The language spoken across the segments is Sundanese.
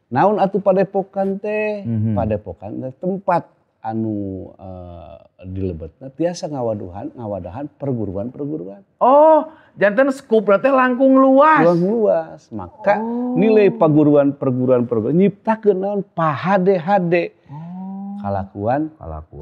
Naon atuh padepokan teh? Padepokan teh tempat anu dilebetna tiasa ngawadahan perguruan-perguruan. Oh, janten skup teh langkung luas. Langkung luas. Maka nilai paguruan perguruan nyiptakeun naon pahade-hade. Kalakuan,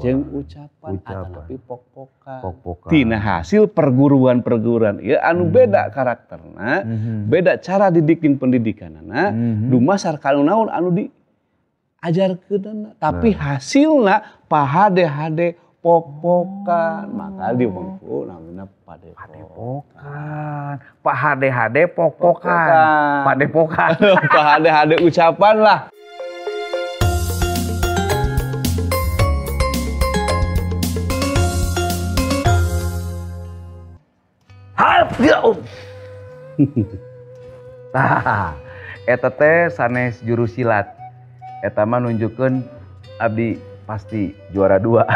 jeung ucapan atanapi pok-pokan. Tina hasil perguruan-perguruan ieu anu beda karakterna, beda cara didikin pendidikanana, dumasar ka naon anu diajarkeunana, tapi hasilna pahade-hade pok-pokan. Maka diwengku namina padepokan. Pahade-hade pok-pokan. Padepokan. Pahade-hade ucapan lah. Tah, eta teh sanes juru silat. Eta mah nunjukkeun abdi pasti juara 2.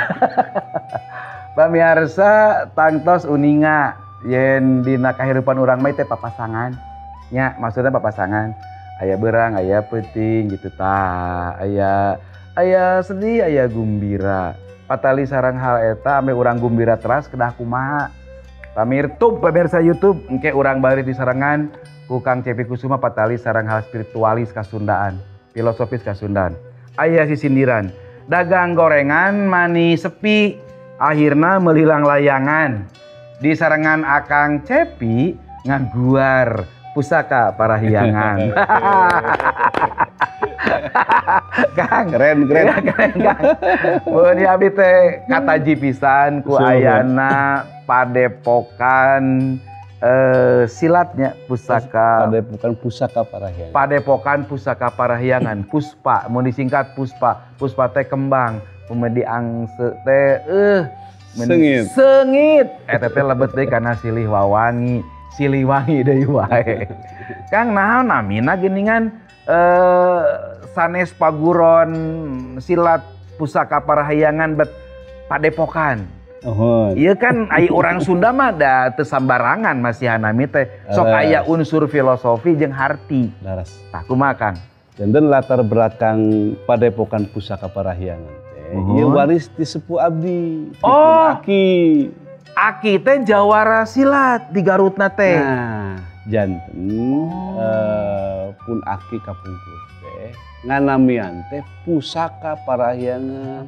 Pamiarsa tangtos uninga yen dina kahirupan urang mah teh papasangan. Nya, maksudnya papasangan. Aya beurang, aya peuting gitu tah. Aya sedih, aya gumbira. Patali sareng hal eta ame urang gumbira teras kedah kumaha. Pamirtub, pemirsa YouTube, engke urang bari disarengan ku Kang Cepi Kusuma patali sareng hal spiritualis kasundaan, filosofis kasundaan. Aya sisindiran, dagang gorengan mani sepi, akhirna melilang layangan. Disarengan Akang Cepi ngaguar pusaka parahyangan. Kang, keren keren. Ya, keren Kang. Mun abdi teh kataji pisan ku ayana padepokan silatnya pusaka padepokan pusaka parahyangan. Padepokan pusaka parahyangan, puspa, mun disingkat puspa. Puspa teh kembang, mun diangse teh sengit. Sengit. Eta teh lebet deui kana silih wawangi, silih wangi deui wae. Kang naon namina geuningan sanes paguron silat pusaka parahyangan bet padepokan. Iya kan ai orang Sunda mah da teu sambarangan masih hanami teh sok aya unsur filosofi jeung harti. Laras. Tah kumaha Kang? Janten latar belakang padepokan pusaka parahyangan teh ieu waris ti sepuh abdi, ti aki. Aki teh jawara silat di Garutna teh. Nah, janten pun aki kapungkur teh nganamian teh pusaka parahyangan.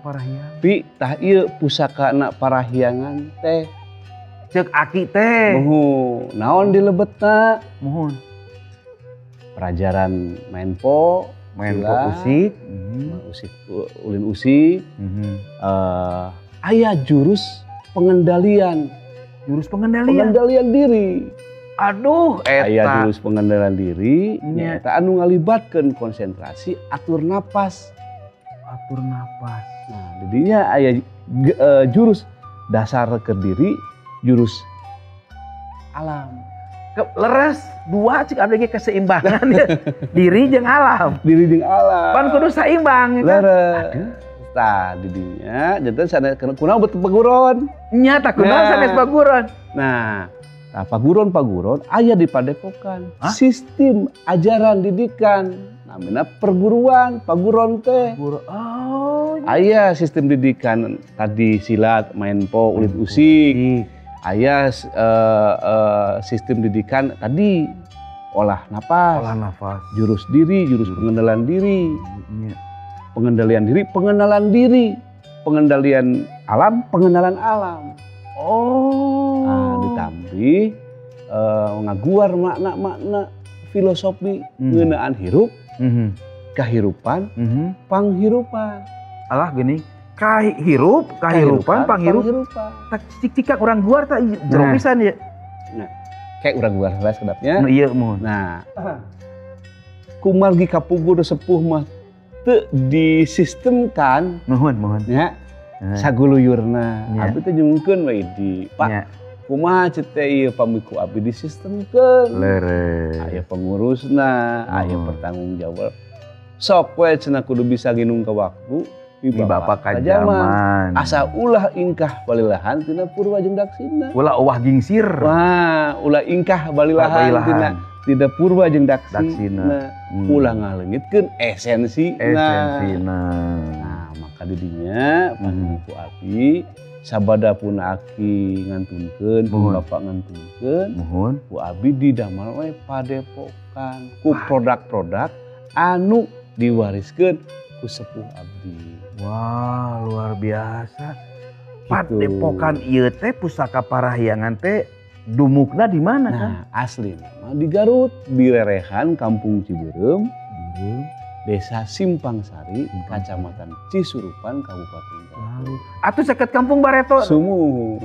Pi tah ieu pusakana parahyangan teh ceuk aki teh. Muhun, naon dilebetna? Muhun. Pelajaran main po usik, usik ulin usik. Aya jurus pengendalian. Jurus pengendalian. Pengendalian diri. Aduh, eta. Aya jurus pengendalian diri, eta anu ngalibatkeun konsentrasi, atur napas. Atur napas. Nah, jadinya aya jurus dasar ke diri, jurus alam. Leres dua cik abdi ge keseimbangan ya. Diri jeung alam. Diri jeung alam. Pan kudu saimbang kan. Leres. Tah didinya janten sanes kunaon bet paguron. Nya tah kunaon sanes paguron. Nah, nah paguron-paguron aya di padepokan. Hah? Sistem ajaran didikan namina perguruan, paguron teh. Oh. Aya sistem didikan tadi silat, main po, ulit usik. Aya sistem didikan tadi olah napas. Olah nafas. Jurus diri, jurus pengendalian diri. Pengendalian diri, pengenalan diri, pengendalian alam, pengenalan alam. Oh. Nah, ditambih ngaguar makna-makna filosofi ngeunaan hirup, kahirupan, panghirupan. Alah gini, kahirup, kahirupan, panghirup. Tak cik-cikak urang guar tak jero pisan ya. Nah, kayak urang guar heula sakedapnya. Iya mun. Nah, kumargi kapungkur sepuh mah teu disistemkan. Muhun, muhun. Ya. Saguluyurna. Abdi teh nyungkeun we di. Pak, kumaha ceuk teh ieu pamiku abdi disistemkeun. Leres. Aya pengurusna, aya pertanggungjawab. Sok we cenah kudu bisa nginung ka waktu mi bapa ka jaman. Asa ulah ingkah balilahan tina purwa jeung daksina. Ulah uwah gingsir. Wah, ulah ingkah balilahan tina Tina purwa jeung daksina. Ulah ngaleungitkeun esensina. Esensina. Nah, maka didinya panjenengan ku abdi sabada pun aki ngantunkeun, pun bapak ngantunkeun, muhun ku abdi didamel we padepokan ku produk-produk anu diwariskeun ku sepuh abdi. Wah, luar biasa. Padepokan ieu teh pusaka Parahyangan teh dumukna di mana kan? Nah, asli mah di Garut, di Rerehan Kampung Cibeureum, Desa Simpang Sari, Kecamatan Cisurupan, Kabupaten Garut. Atuh seket Kampung Bareto. Sumuhun.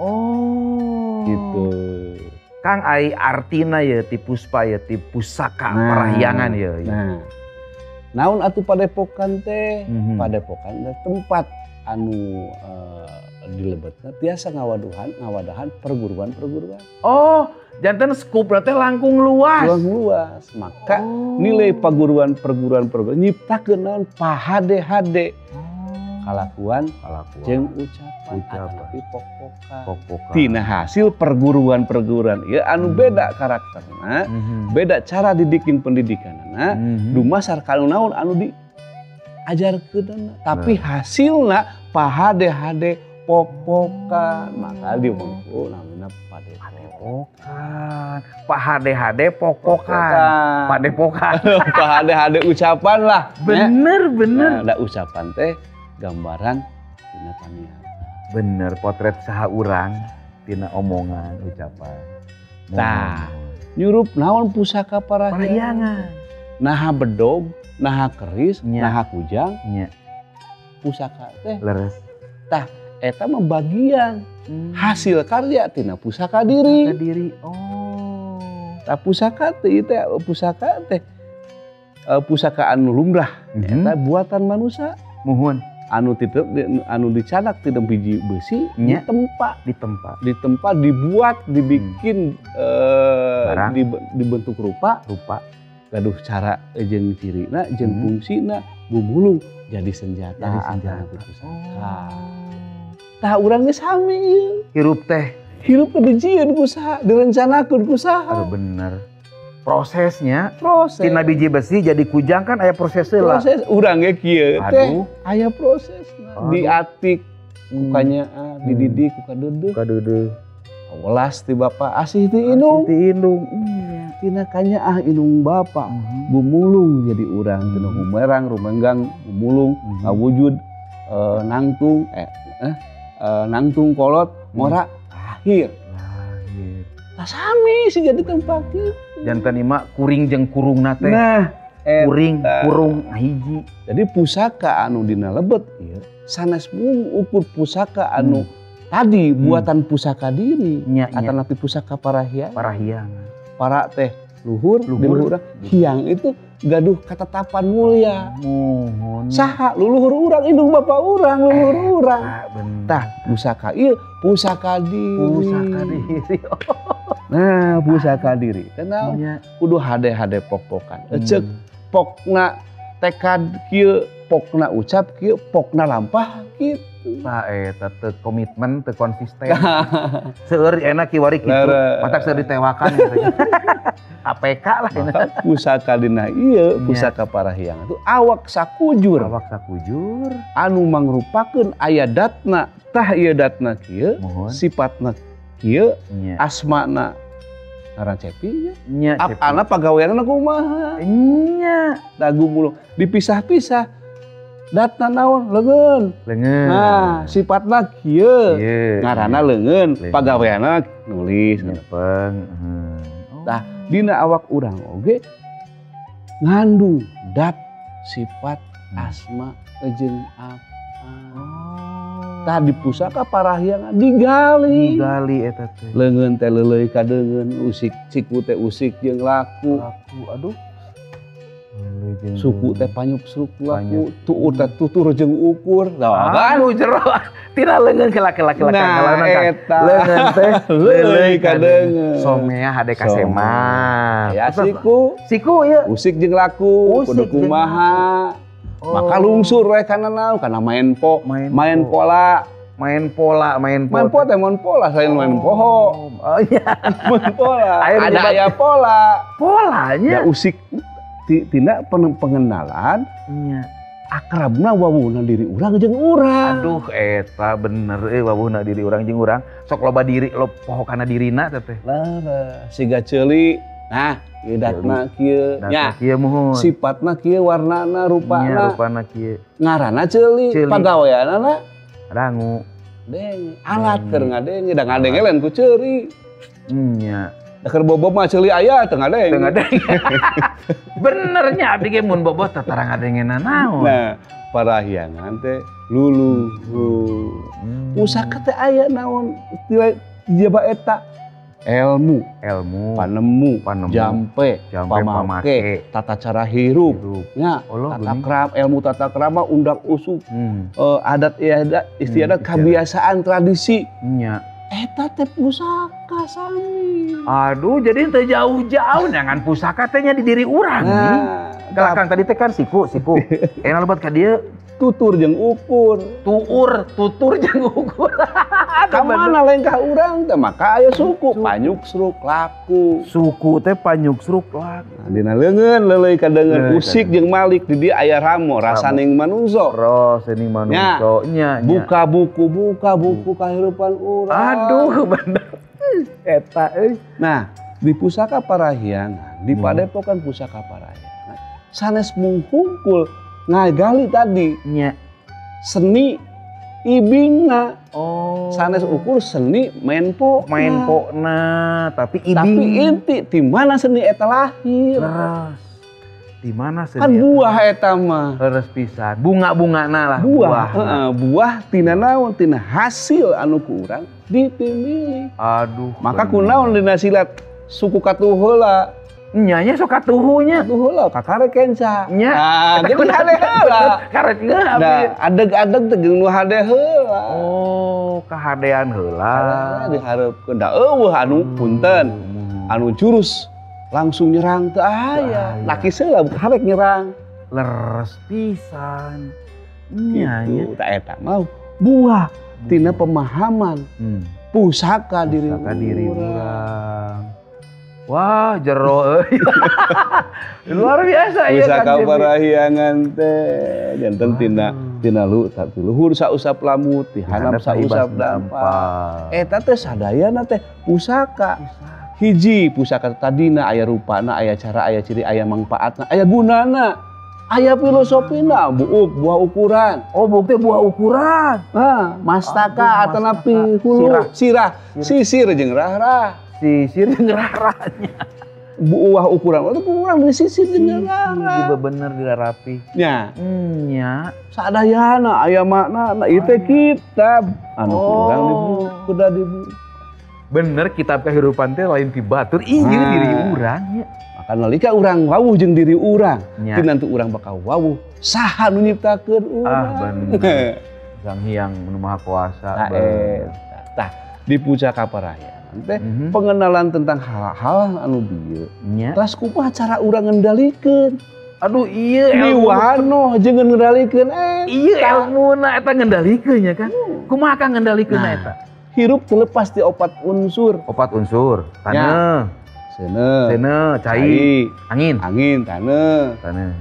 Oh. Gitu. Kang ai artina ye ti puspa ye ti pusaka Parahyangan ye. Nah. Naon atuh padepokan teh? Padepokan teh tempat anu dilebetna tiasa ngawadahan perguruan-perguruan. Oh, janten skup teh langkung luas. Langkung luas. Maka nilai perguruan nyiptakeun naon pahade-hade. Kalakuan, jeung ucapan, atanapi pok-pokan. Tina hasil perguruan-perguruan ieu anu beda karakterna, beda cara didikin pendidikanana, dumasar ka naon anu diajarkeunana. Tapi hasilna pahade-hade pok-pokan. Maka diomongkeun namina padepokan. Pahade-hade pok-pokan. Padepokan. Pahade-hade ucapan lah. Bener, bener. Nah, da ucapan teh gambaran tina paniatan. Bener, potret saha urang tina omongan ucapan. Tah, nyurup naon pusaka Parahyangan. Naha bedog, naha keris, naha kujang, pusaka teh. Leres. Tah, eta mah bagian hasil karya tina pusaka diri. Pusaka diri. Oh. Tah pusaka teh ieu teh pusaka teh pusaka anu lumrah, eta buatan manusia. Muhun. Anu titip anu dicanak tina biji besi ditempa, dibuat, dibikin dibentuk rupa gaduh cara jeung cirina jeung fungsina gumulung jadi senjata. Pusaka. Tah urang ge sami ieu. Hirup teh dijieun ku saha, direncanakeun ku saha. Aduh bener. Prosesnya, tina biji besi jadi kujang kan aya prosesnya lah. Proses urang ge kieu teh aya prosesna. Diatik ku kanyaah, dididik ku kadeudeuh. Kadeudeuh. Welas ti bapa asih ti indung. Ti indung. Tina kanyaah indung bapa gumulung jadi urang tina humerang rumenggang gumulung ngawujud nangtung nangtung kolot ngora lahir. Tah sami sih jadi tempat kitu. Janten ima kuring jeung kurungna teh. Nah, kuring kurung hiji. Jadi pusaka anu dina lebet ieu sanes mung ukur pusaka anu tadi buatan pusaka diri atanapi pusaka Parahyangan. Parahyangan. Para teh luhur, luhur. Hyang itu gaduh ketetapan mulia. Muhun. Saha luluhur urang, indung bapa urang, luluhur urang. Tah pusaka ieu pusaka diri. Pusaka diri. Nah, pusaka diri. Kenal kudu hade-hade pok-pokan. Eceuk pokna tekad kieu, pokna ucap kieu, pokna lampah kitu. Tah eta teu komitmen, teu konsisten. Seueur enak kiwari kitu, matak seueur ditewakan. APK lah ini. Pusaka dina ieu, pusaka Parahyangan itu awak sakujur. Awak sakujur anu mangrupakeun aya datna, tah ieu datna kieu, sifatna kieu, asmana ngaran Cepi nya. Apana pagaweanna kumaha? Nya. Da gumulung dipisah-pisah. Datna naon? Leungeun. Leungeun. Nah, sifatna kieu. Ngaranna leungeun, pagaweanna nulis. Nyepeng. Tah, dina awak urang oge ngandung dat sifat asma jeung apa. Tah di pusaka Parahyangan digali. Digali eta teh. Leungeun teh leuleuy ka deungeun, usik siku teh usik jeung laku. Laku, aduh. Suku teh panyuk suku laku, tuur teh tutur jeung ukur. Nah, anu jero. Tina leungeun ke laki-laki nah, eta. Leungeun teh leuleuy ka deungeun. Somea hade kasema. Ya siku. Siku ieu. Usik jeung laku, kudu kumaha. Maka lungsur we kana naon, kana main pola. Main pola, main pola. Main pola, main pola, selain main poho. Oh iya. Main pola. Ada aya pola. Polanya. Da usik tina pengenalan. Nya. Akrabna wawuhna diri urang jeung urang. Aduh eta bener euy wawuhna diri urang jeung urang. Sok loba diri lo poho kana dirina teh. Leres siga ceuli. Nah, ieu datna kieu. Nya kieu muhun. Sifatna kieu, warnana, rupana. Nya rupana kieu. Ngaranna ceuli, pagaweanana dangu. Denge, alat keur ngadenge, da ngadenge lain ku ceuri. Nya. Da keur bobo mah ceuli aya teu ngadenge. Teu ngadenge. Bener nya abdi ge mun bobo teh tara ngadengena naon. Nah, parahyangan teh luluhur. Pusaka teh aya naon jaba eta ilmu, panemu, jampe, pamake, tata cara hirup, nya, tata krama, ilmu tata krama, undak usuk, adat istiadat, kebiasaan, tradisi, nya. Eta teh pusaka sami. Aduh, jadi teu jauh-jauh jangan pusaka teh nya di diri urang. Nah, Kang tadi teh kan siku. Enak lebat ka dieu tutur jeung ukur. Tutur jeung ukur. Ka mana lengkah urang teh maka aya suku panyuksruk laku. Suku teh panyuksruk laku. Nah, dina leungeun leuleuy kadeungeun usik jeung malik di dieu aya ramo rasaning manungso. Rasaning manungso nya. Buka buku kahirupan urang. Aduh bener. Eta euy. Nah, di pusaka parahyangan, di padepokan pusaka parahyangan, sanes mung hungkul ngagali tadi nya seni ibingna. Oh. Sanes ukur seni menpo. Menpona, tapi ibing. Tapi inti di mana seni eta lahir? Leres. Di mana seni? Kan buah eta mah. Leres pisan. Bunga-bungana lah. Buah. Heeh, buah tina naon? Tina hasil anu ku urang dipimilih. Aduh. Maka kunaon dina silat suku katuh heula. Nya sok katuhunya. Katuh heula kakare kenca. Nya. Nah, jadi hade heula. Karek geus abdi. Adeg-adeg teh jeung nu hade heula. Oh, kahadean heula. Dihareupeun da eueuh anu punten. Anu jurus langsung nyerang teu aya. Laki seula karek nyerang. Leres pisan. Nya nya. Tah eta mah buah tina pemahaman pusaka diri urang. Wah, jero euy. Luar biasa ieu Pusaka parahyangan teh janten tina luhur sausap lamut, ti handap sausap dampal. Eta teh sadayana teh pusaka. Hiji pusaka tadina aya rupana, aya cara, aya ciri, aya mangpaatna, aya gunana, aya filosofina, buuk buah ukuran. Oh, buuk teh buah ukuran. Hah, mastaka atanapi hulu, sirah, sisir jeung rahrah. Sisir jeung raranya. Buah ukuran, itu kurang dari sisir jeung rara. Juga bener dirarapi. Nya. Nya. Sadayana aya makna, nah ieu teh kitab anu kurang dibu, kuda dibu. Bener kitab kehidupan teh lain ti batur, ieu diri urang nya. Maka nalika urang wawuh jeung diri urang, ti nanti urang bakal wawuh saha nu nyiptakeun urang. Ah bener. Sang Hyang Nu Maha Kuasa. Tah, di pusaka parahyangan teh pengenalan tentang hal-hal anu bieu. Terus kumaha cara urang ngendalikeun? Aduh iya ilmu jeung ngendalikeun eta. Iya ilmuna eta ngendalikeun nya kan. Kumaha kang ngendalikeun eta? Hirup terlepas di opat unsur. Opat unsur, taneuh, seuneu, cai, angin, taneuh. Taneuh.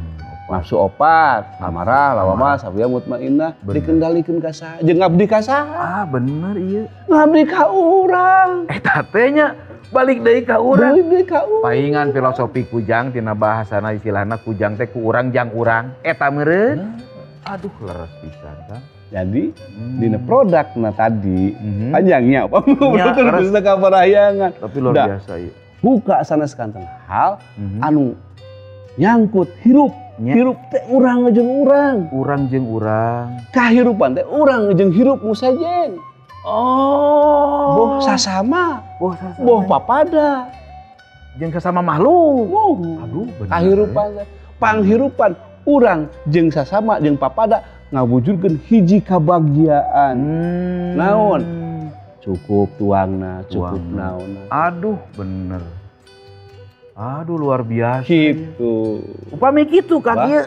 Nafsu opat, amarah, lawamah, sabia mutmainnah, dikendalikeun ka saha, jeung ngabdi ka saha. Ah, bener ieu. Ngabdi ka urang. Eta teh nya balik deui ka urang. Balik deui ka urang. Paingan filosofi kujang tina bahasana istilahna kujang teh ku urang jang urang. Eta meureun. Aduh leres pisan kan. Jadi dina produkna tadi panjangnya apa terus ka parahyangan. Tapi luar biasa ieu. Buka sanes kanten hal anu nyangkut hirup. Hirup teh urang jeung urang. Urang jeung urang. Kahirupan teh urang jeung hirup nu sejen. Oh. Boh sasama, boh sasama. Boh papada. Jeung sasama makhluk. Oh. Aduh, bener. Kahirupan teh panghirupan urang jeung sasama jeung papada ngawujudkeun hiji kabagjaan. Naon? Cukup tuangna, cukup naonna. Aduh, bener. Aduh luar biasa. Gitu. Upami kitu Kang ieu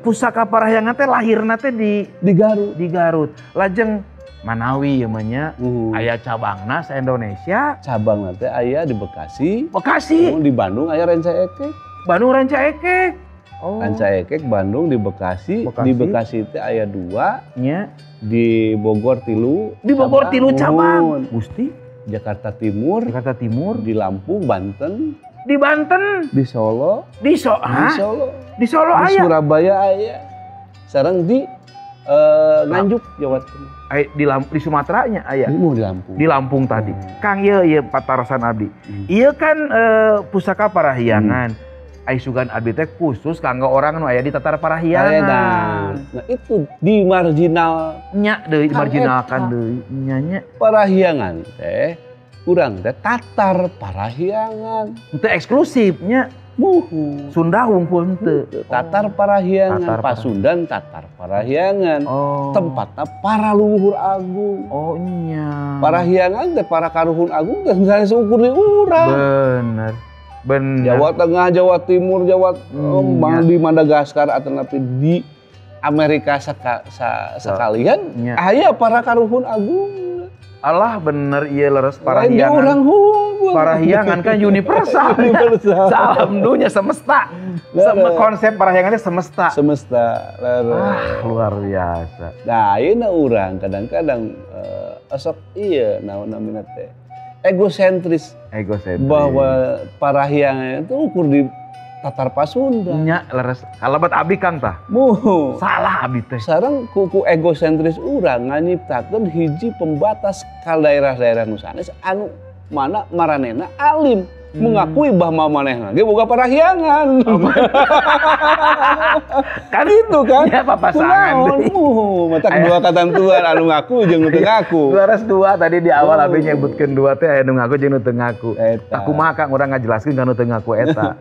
pusaka parahyangan teh lahirna teh di Garut. Di Garut. Lajeng Manawi ieu mah nya. Aya cabangna sa Indonesia. Cabangna teh aya di Bekasi. Bekasi. Di Bandung aya Rancaekek. Bandung Rancaekek. Oh. Rancaekek Bandung di Bekasi. Bekasi. Di Bekasi teh aya 2. Nya. Di Bogor 3. Di Bogor 3 cabang. Gusti. Jakarta Timur. Jakarta Timur. Di Lampung, Banten. Di Banten. Di Solo. Di Solo. Di Solo. Di Solo aya. Di Surabaya aya. Sareng di Nganjuk, Jawa Timur. Di Sumatera nya aya. Di Lampung. Di Lampung tadi. Kang ieu ieu patarosan abdi. Ieu kan pusaka Parahyangan. Ai sugan abdi teh khusus kanggo orang nu aya di Tatar Parahyangan. Nah itu di marginal nya deui, dimarginalkan deui nya nya. Parahyangan teh urang teh Tatar Parahyangan. Teu eksklusifnya. Muhu. Sunda wungkul henteu. Tatar Parahyangan, Pasundan Tatar Parahyangan. Oh. Tempatna para leluhur agung. Oh nya. Parahyangan teh para karuhun agung teh misalnya seukur di urang. Bener. Bener. Jawa Tengah, Jawa Timur, Jawa di Madagaskar atau napi di Amerika sekalian aya para karuhun agung. Allah bener iya leres Parahyangan. Parahyangan kan universal. Universal. Salam dunia semesta. Konsep Parahyangannya semesta. Semesta. Ah, luar biasa. Nah, ini orang kadang-kadang osok iya naon namina teh. Egosentris. Egosentris. Bahwa Parahyangan itu ukur di Tatar Pasundan. Nya leres. Kalabat abdi Kang tah. Muhu. Salah abdi teh. Sareng kuku egosentris urang nganyiptakeun hiji pembatas ka daerah-daerah nu sanes anu mana maranehna alim mengakui bahwa manehna ge boga Parahyangan. Kan itu kan. Ya papasangan deui. Muhu, matak dua katantuan anu ngaku jeung nu teu ngaku. Leres dua tadi di awal abdi nyebutkeun dua teh aya nu ngaku jeung nu teu ngaku. Eta. Kumaha Kang urang ngajelaskeun ka nu teu ngaku eta.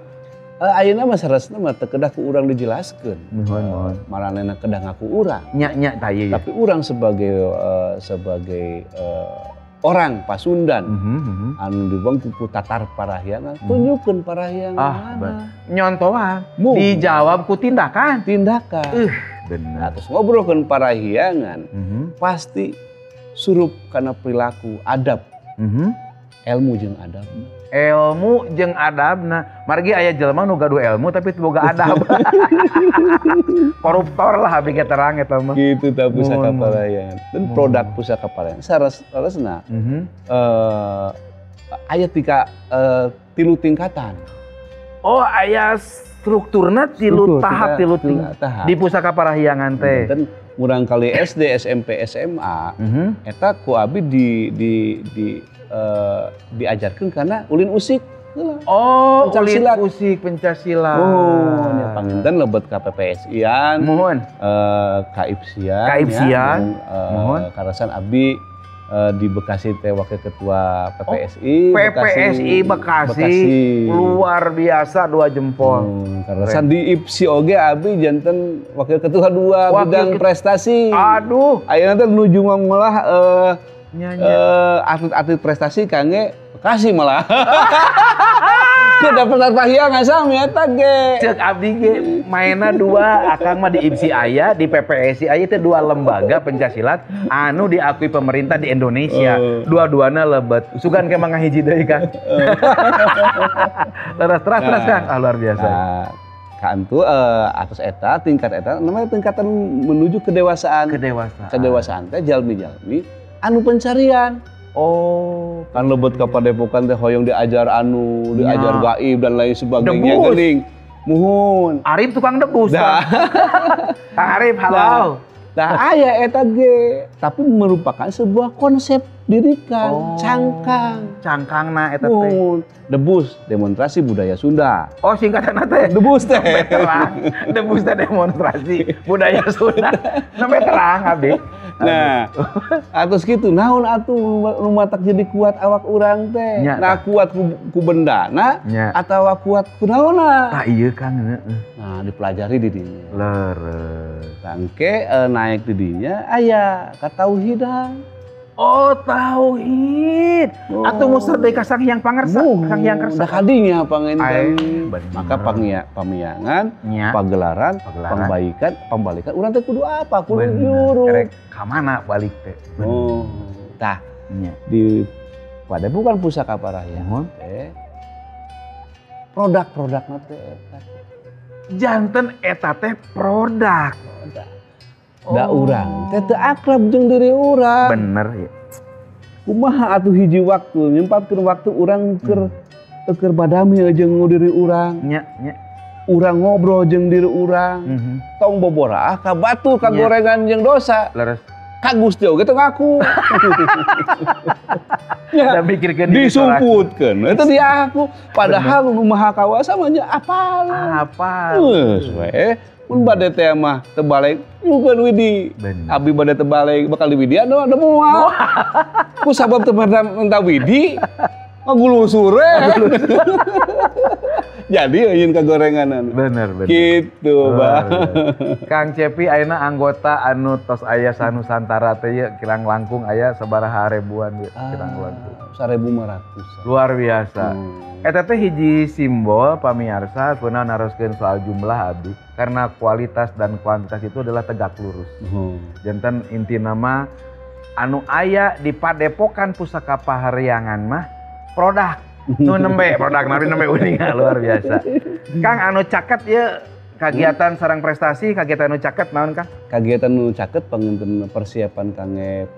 Ayeuna mah saresna mah teu kedah ku urang dijelaskeun. Nuhun. Maranehna kedah ngaku urang. Nya nya tah ieu. Tapi urang sebagai orang Pasundan anu dibuang ku Tatar Parahyangan, tunjukkeun Parahyangan. Ah, nyontohan. Dijawab ku tindakan. Tindakan. Bener. Nah, terus ngobrolkeun Parahyangan, pasti surup kana perilaku, adab. Ilmu jeung adabna. Ilmu jeung adabna. Margi aya jelema nu gaduh ilmu tapi teu boga adab. Koruptor lah abdi ge terang eta mah. Gitu tah pusaka Parahyangan. Dan produk pusaka Parahyangan saresna aya tilu tingkatan. Oh, aya strukturna tilu tahap, tilu tahap. Di pusaka Parahyangan teh. Dan murang kali SD, SMP, SMA, eta ku abi diajarkan karena ulin usik. Oh, ulin usik pencak silat. Oh, nya panginten lebet ka PPSI-an. Mohon. Ka IPSIan. Ka IPSIan. Mohon. Karasan abi di Bekasi teh wakil ketua PPSI. Oh, PPSI Bekasi. Luar biasa dua jempol. Karasan di IPSI oge abi janten wakil ketua 2 bidang prestasi. Aduh, ayeuna teh nuju ngolah atlet-atlet prestasi kangge Bekasi malah. Kedapetan Parahyangan sami eta ge. Ceuk abdi ge maena dua, akang mah di IPSI aya, di PPSI aya teh dua lembaga pencaksilat anu diakui pemerintah di Indonesia. Dua-duana lebet. Sugan ke mangga hiji deui Kang. Terus terus Kang, ah, luar biasa. Nah, kantu atas eta tingkat eta namanya tingkatan menuju kedewasaan. Kedewasaan. Kedewasaan teh jalmi-jalmi anu pencarian. Oh, kan lebet ka padepokan teh hoyong diajar anu, diajar gaib dan lain sebagainya geuning. Muhun. Arif tukang debus. Nah. Kang Arif, halo. Nah, aya eta ge, tapi merupakan sebuah konsep dirikan, cangkang. Cangkangna eta teh. Debus, demonstrasi budaya Sunda. Oh, singkatanna teh. Debus teh. Terang. Debus teh demonstrasi budaya Sunda. Sampai terang abdi. Nah, atus gitu, naon atuh nu matak jadi kuat awak urang teh. Nah, kuat ku bendana atawa kuat ku naonna. Tah ieu Kang heeh. Nah, dipelajari di dinya. Leres. Tangke naik di dinya aya katauhidan. Oh, tauhid. Oh. Atuh muser deui ka Sang Hyang Pangersa, Sang Hyang Kersa. Da kadinya panginten. Maka pamiangan, pagelaran, pambaikan, pambalikan urang teh kudu apa? Kudu juru. Erek ka mana balik teh? Oh. Tah, di Padepokan Pusaka Parahyangan teh produk-produkna teh eta. Janten eta teh produk. Da urang teh teu akrab jeung diri urang. Bener ya. Kumaha atuh hiji waktu nyempatkeun waktu urang keur badami jeung diri urang. Nya, nya. Urang ngobrol jeung diri urang. Tong boboraah ka batur ka gorengan jeung dosa. Leres. Ka Gusti oge teu ngaku. Da mikirkeun disumputkeun. Eta diaku padahal nu Maha Kawasa mah nya apal. Apal. Geus we. Mun bade teh mah terbalik nyukeun widi. Abi bade terbalik bakal di widi anu ada moal. Ku sabab teu minta widi ngagulusur we. Jadi euyeun kagorenganan. Bener, bener. Gitu, Bang. Kang Cepi ayeuna anggota anu tos aya sanusantara teh ieu kirang langkung aya sabaraha ribuan ieu kirang langkung. 1.500. Luar biasa. Eta teh hiji simbol pamiarsa kunaon naroskeun soal jumlah abdi karena kualitas dan kuantitas itu adalah tegak lurus. Janten intina mah anu aya di Padepokan Pusaka Parahyangan mah produk nu nembe produk nabi nembe uninga luar biasa. Kang anu caket ieu kagiatan sarang prestasi, kagiatan anu caket naon Kang? Kagiatan nu caket panginten persiapan kangge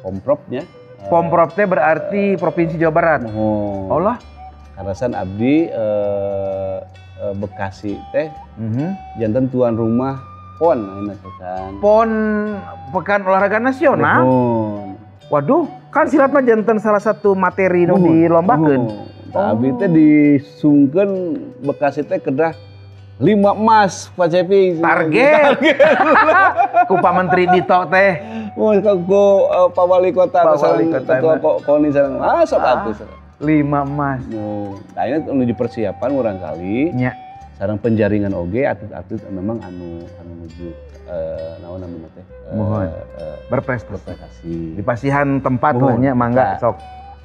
Pompropnya. Pomprov teh berarti Provinsi Jawa Barat. Oh. Allah. Karasan abdi Bekasi teh janten tuan rumah PON ayeuna teh kan. PON Pekan Olahraga Nasional. Oh. Waduh, kan silat mah janten salah satu materi nu dilombakeun. Tah abdi teh disungkeun Bekasi teh kedah 5 emas Pak Cepi. Target. Ku Pak Menteri Dito teh. Oh, ku Pak Wali Kota, Pak Wali Kota Ketua KONI sareng. Ah, sok atuh. 5 emas. Oh, nah ini menuju persiapan murangkali. Nya. Sareng penjaringan oge atlet-atlet memang anu menuju naon namina teh? Mohon. Berprestasi. Berprestasi. Di pasihan tempat lah nya mangga sok.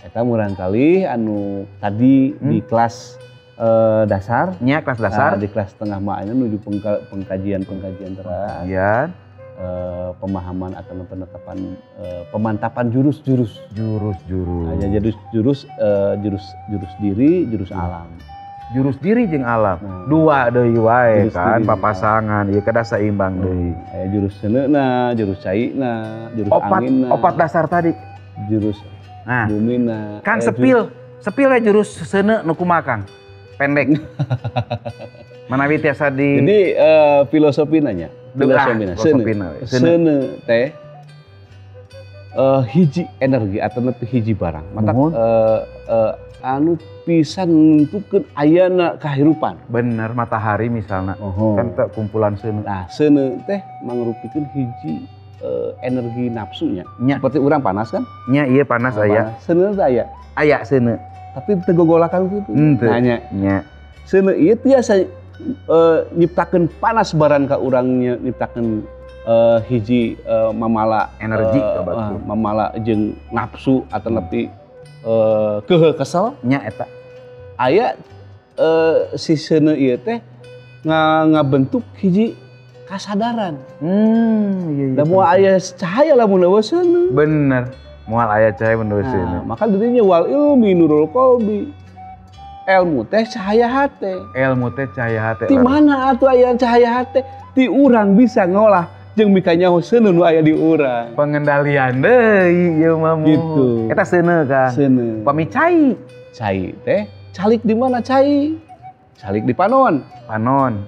Eta murangkali anu tadi di kelas dasar. Nya kelas dasar. Nah, di kelas tengah mah menuju pengkajian-pengkajian teras. Iya. Pemahaman atau penetapan pemantapan jurus-jurus. Jurus-jurus. Hanya jurus jurus diri, jurus alam. Jurus diri jeung alam. Dua deui wae kan papasangan ieu kedah seimbang deui. Aya jurus seuneuna, jurus caina, jurus anginna. Opat dasar tadi. Jurus bumina. Kang sepil, sepil ya jurus seuneu nu kumaha Kang? Pendek. Manawi tiasa di Jadi filosofina nya. Filosofina. Seuneu teh hiji energi atau lebih hiji barang. Mata anu pisan nentukeun ayana kahirupan. Bener, matahari misalnya. Kan teh kumpulan seuneu. Nah, seuneu teh mangrupikeun hiji energi nafsunya. Nya. Seperti urang panas kan? Nya, iya panas aya. Seuneu teh aya. Aya seuneu. Tapi teu gogolakan kitu. Henteu. Nya. Nya. Seuneu ieu tiasa nyiptakeun panas baran ka urang nyiptakeun hiji mamala energi mamala jeung nafsu atau lebih kehe kesel nya eta aya si seuneu ieu teh ngabentuk hiji kasadaran. Iya, da moal aya cahaya lamun eueuh seuneu. Bener, moal aya cahaya mun eueuh seuneu. Maka dirinya wal ilmi nurul qalbi. Ilmu teh cahaya hate. Ilmu teh cahaya hate. Di mana atuh aya cahaya hate? Ti urang bisa ngolah jeung mikanyaho seuneu nu aya di urang. Pengendalian deui ieu mah. Gitu. Eta seuneu Kang. Seuneu. Pami cai. Cai teh calik di mana cai? Calik di panon. Panon.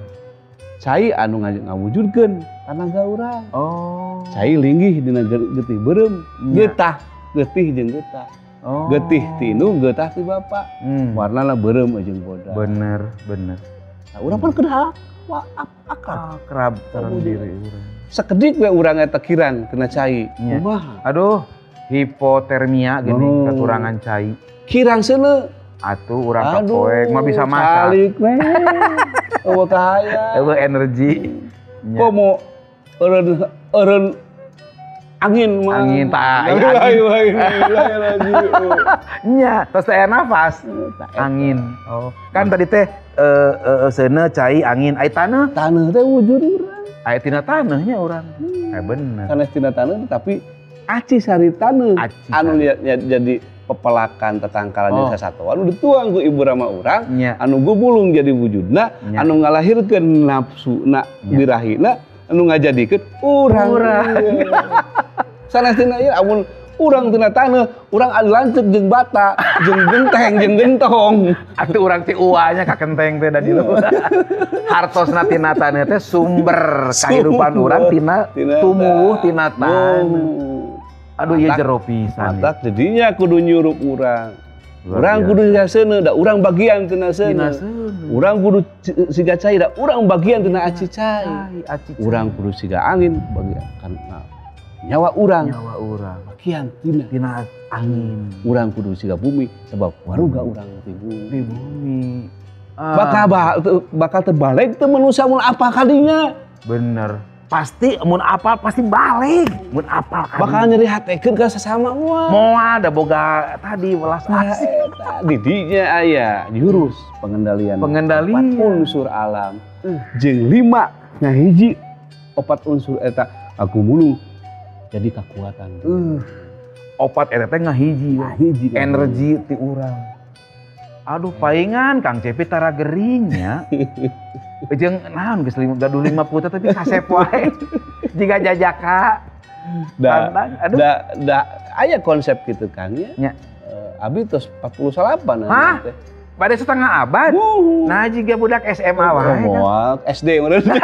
Cai anu ngawujudkeun tanaga urang. Oh. Cai linggih dina getih beureum. Getah, getih jeung getah. Oh. Getih ti indung, getah ti bapak. Warnana beureum jeung bodas. Bener, bener. Nah, urang pan kedah akrab. Akrab sareng diri urang. Sekedik we urang eta kirang kena cai. Kumaha? Aduh, hipotermia gini, kekurangan cai. Kirang seuneu. Atuh urang kapoek mah bisa masak. Calik we. Eueuh kahaya. Eueuh energi. Komo eureun Angin mah. Angin tak. Angin. Nya, tos teh nafas. Angin. Oh. Kan tadi teh seuneu cai angin ai taneuh. Taneuh teh wujud urang. Ai tina taneuhnya urang. Bener. Sanes tina taneuh tapi aci sari taneuh. Anu jadi pepelakan tetangkalan jadi sasatoan anu dituang ku ibu rama urang, anu gubulung jadi wujudna, anu ngalahirkeun nafsuna birahina, anu ngajadikeun urang. Sanes tina ieu amun urang tina taneuh, urang adu lanceuk jeung bata, jeung genteng, jeung gentong. Atuh urang ti uanya ka kenteng teh da di luhur. Hartosna tina taneuh teh sumber kahirupan urang tina tumuwuh tina taneuh. Aduh ieu jero pisan. Matak jadinya kudu nyurup urang. Urang kudu siga seuneu da urang bagian tina seuneu. Urang kudu siga cai da urang bagian tina aci cai. Urang kudu siga angin bagian kana nyawa urang. Nyawa urang. Bagian tina angin. Urang kudu siga bumi sebab waruga urang ti bumi. Di bumi. Bakal terbalik teu manusia mun apa kadinya. Bener. Pasti mun apal pasti balik. Mun apal kadinya. Bakal nyeri hatekeun ka sasama moal. Moal da boga tadi welas asih. Didinya aya jurus pengendalian. Pengendalian 4 unsur alam. Jeung 5 ngahiji 4 unsur eta aku mulung jadi kekuatan. 4 eta teh ngahiji. Energi ti urang. Aduh paingan Kang Cepi tara gering nya. Jeung naon geus gaduh 5 putra tapi kasep wae. Jiga jajaka. Da, da aya konsep gitu Kang nya. Nya. Abi tos 48. Hah? Pada setengah abad? Nah jiga budak SMA wae. Moal SD meureun.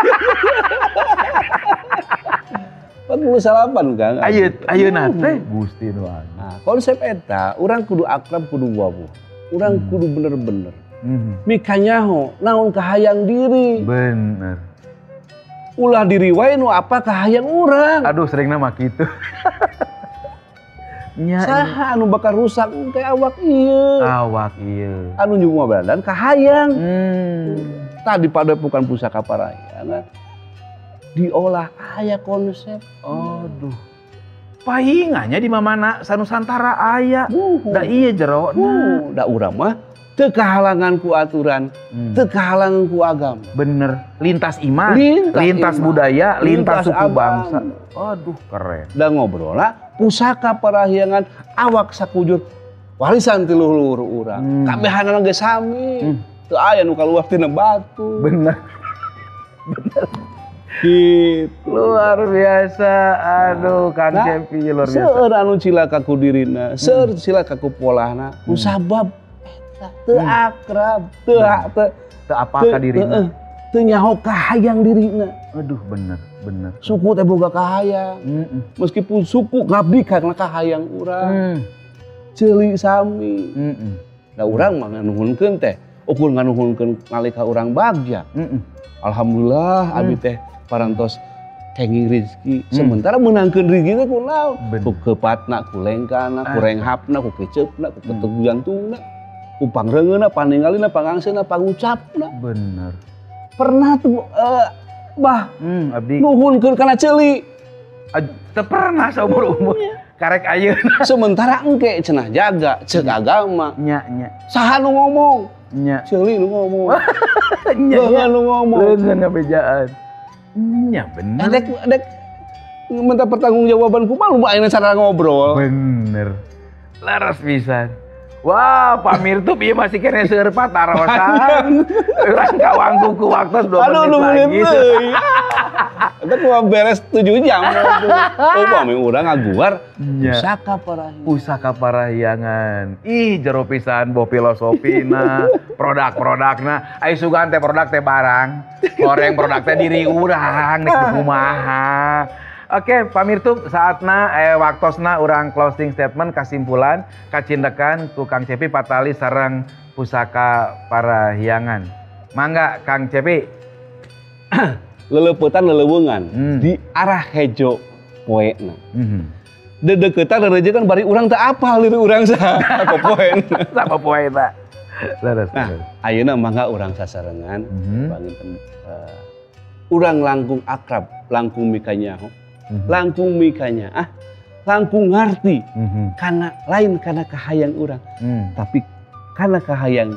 48 Kang. Ayeuna teh Gusti nu agung. Nah, konsep eta urang kudu akrab kudu wawuh. Urang kudu bener-bener. Mikanyaho naon kahayang diri. Bener. Ulah diri wae nu apa kahayang urang. Aduh seringna mah kitu. Saha anu bakal rusak teh awak ieu. Awak ieu. Anu nyuma badan kahayang. Tadi padepokan pusaka parahyangan diolah aya konsep. Aduh. Pahingannya di mamana sanusantara aya. Da ieu jerona. Da urang mah teu kahalangan ku aturan, teu kahalangan ku agama. Bener, lintas iman, lintas budaya, lintas suku bangsa. Aduh keren. Da ngobrolna pusaka parahyangan awak sakujur warisan ti luhur urang. Kabehanana geus sami. Teu aya nu kaluar tina batu. Bener. Bener. Gitu. Luar biasa, aduh Kang Cepi luar biasa. Seueur anu cilaka ku dirina, seueur cilaka ku polahna, ku sabab eta teu akrab, teu apa ka dirina. Teu nyaho kahayang dirina. Aduh bener, bener. Suku teh boga kahayang. Meskipun suku ngabdi kana kahayang urang. Ceuli sami. Da urang mah nganuhunkeun teh, ukur nganuhunkeun nalika urang bagja. Alhamdulillah abi teh parantos kenging rezeki. Sementara menangkeun rezeki teh ku naon? Ku keupatna, ku lengkana, ku renghapna, ku keceupna, ku ketuk jantungna, ku pangreungeuna, paningalina, pangangseuna, pangucapna. Bener. Pernah tuh bah abdi nuhunkeun kana ceuli. Teu pernah saumur-umur. Karek ayeuna. Sementara engke cenah jaga ceuk agama. Nya nya. Saha nu ngomong? Nya. Ceuli nu ngomong. Nya nya nu ngomong. Leungeun ngabejaan. Nya bener. Dek minta pertanggungjawaban kumaha lu ayeuna cara ngobrol. Bener. Leres pisan. Wah, Pak Mirtup ieu masih kene seueur patarosan. Urang kawangku ku waktos 2 menit lagi. Eta kumaha beres 7 jam. Oh, pami urang ngaguar pusaka parahyangan. Pusaka parahyangan. Ih, jero pisan boh filosofina, produk-produkna. Ai sugan teh produk teh barang. Goreng produk teh diri urang nek kumaha. Oke, Pak Mirtup, saatna waktosna urang closing statement kasimpulan kacindekan ku Kang Cepi patali sareng pusaka parahyangan. Mangga Kang Cepi. Leleupetan leleuweungan di arah hejo poena. Dedeukeutan rerejekan bari urang teu apal diri urang saha apa poena. Sama poena. Leres. Nah, ayeuna mangga urang sasarengan panginten urang langkung akrab, langkung mikanyaho. Langkung mikanyaah, langkung ngarti. Karena lain karena kahayang urang, tapi karena kahayang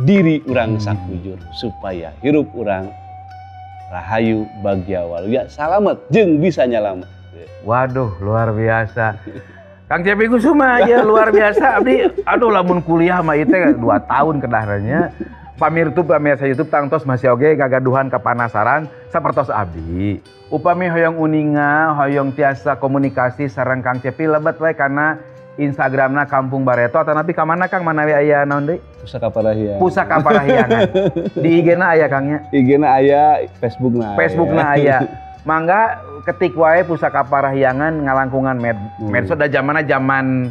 diri urang sakujur supaya hirup urang rahayu bagya waluya salamet jeung bisa nyalamet. Waduh, luar biasa. Kang Cepi Kusuma ya luar biasa abdi. Aduh, lamun kuliah mah ieu teh 2 tahun kedahrannya. Pamirsa pamirsa YouTube tangtos masih oge gagaduhan kapanasaran sapertos abdi. Upami hoyong uninga, hoyong tiasa komunikasi sareng Kang Cepi lebet we kana Instagramna Kampung Bareto atau napi ka mana Kang manawi aya naon deui? Pusaka Parahyangan. Pusaka Parahyangan. Di IG-na aya Kang nya? IG-na aya, Facebook-na aya. Facebook-na aya. Mangga ketik wae Pusaka Parahyangan ngalangkungan medsos da zamanna zaman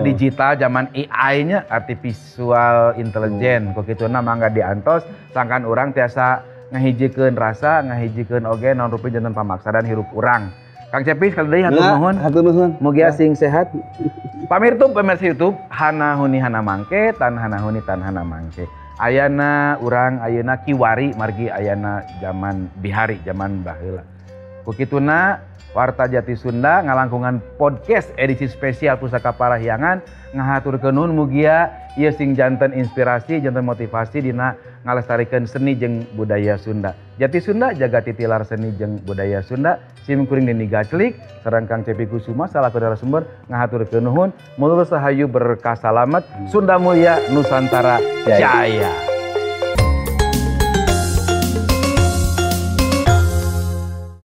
digital, zaman AI-nya, artificial intelligence. Kok kituna mangga diantos sangkan urang tiasa ngahijikeun rasa, ngahijikeun oge naon rupi janten pamaksadan hirup urang. Kang Cepi sekali deui hatur nuhun. Hatur nuhun. Mugia sing sehat. Pamirsa pemirsa YouTube, hana huni hana mangke, tan hana huni tan hana mangke. Ayana urang ayeuna kiwari margi ayana zaman bihari, zaman baheula. Ku kituna Warta Jati Sunda ngalangkungan podcast edisi spesial Pusaka Parahyangan ngahaturkeun nuhun, mugia ieu sing janten inspirasi, janten motivasi dina ngalestarikeun seni jeung budaya Sunda. Jati Sunda jaga titilar seni jeung budaya Sunda. Sim kuring Deni Gaclik sareng Kang Cepi Kusuma salaku narasumber ngahaturkeun nuhun. Mulur sahayu berkah salamet, Sunda Mulia Nusantara Jaya.